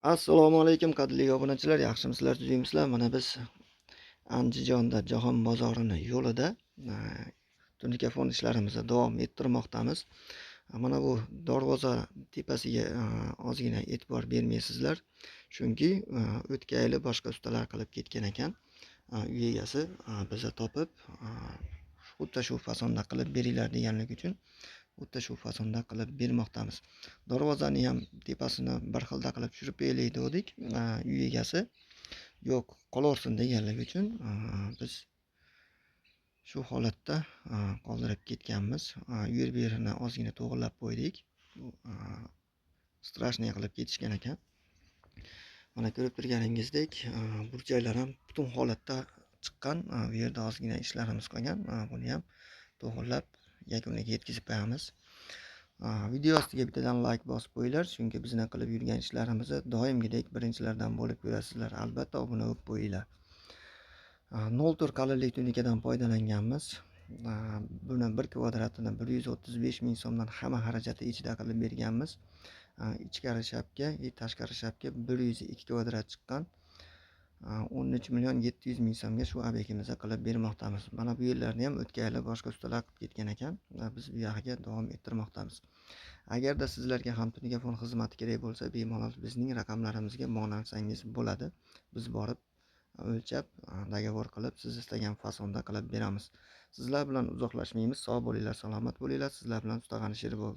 Assalomu alaykum, qadrli obunachilar, yaxshimisizlar, tuzukmisizlar? Mana biz Andijonda Jahon bozorini yo'lida tunikafon ishlarimizni davom ettirmoqdamiz. Mana bu darvoza tepasiga ozgina e'tibor bermaysizlar, chunki o'tgan yili boshqa ustalar qilib ketgan ekan. Uy egasi bizni topib, xuddi shu fasonda qilib beringlar deganligi uchun xuddi shu fasonda qilib bermoqdamiz. Darvozani ham tepasini bir xilda qilib tushirib beraylik dedik. Uy egasi yo'q, qolaversin deganligi uchun biz shu holatda qoldirib ketganmiz. U yer bu yerini ozgina to'g'irlab qo'ydik. Страшный qilib ketishgan ekan. Mana ko'rib turganingizdek, burchaklar ham butun holatda chiqqan. Bu yerda ozgina ishlarimiz qolgan. Buni ham to'g'irlab yakuniga yetkazib qo'yamiz. Video ostiga bittadan like bosib qo'yinglar, chunki bizni qilib yurgan ishlarimizni doimgidek birinchilardan bo'lib ko'rasizlar. Albatta obuna bo'lib qo'yinglar. 0,4 qalinlik tunikadan foydalanganmiz. Buni bir kvadratini 135 ming so'mdan hamma xarajati ichida qilib berganmiz. Ichkari shapka, tashqari shapka 102 kvadrat chiqqan. 13 million 700 ming so'mga shu obyektimizni qilib bermoqdamiz. Mana bu yerlarni ham o'tgan yili boshqa ustalar qilib ketgan ekan. Biz bu yog'iga davom ettirmoqdamiz. Agarda sizlarga ham tunikafon xizmati kerak bo'lsa, bemalol bizning raqamlarimizga murojaat bo'ladi. Biz borib o'lchab, договор qilib, siz istagan fasonda qilib beramiz. Sizlar bilan uzoqlashmaymiz. Sog' bo'linglar, salomat bo'linglar. Sizlar bilan Ustag'ani Sher bo'ldi.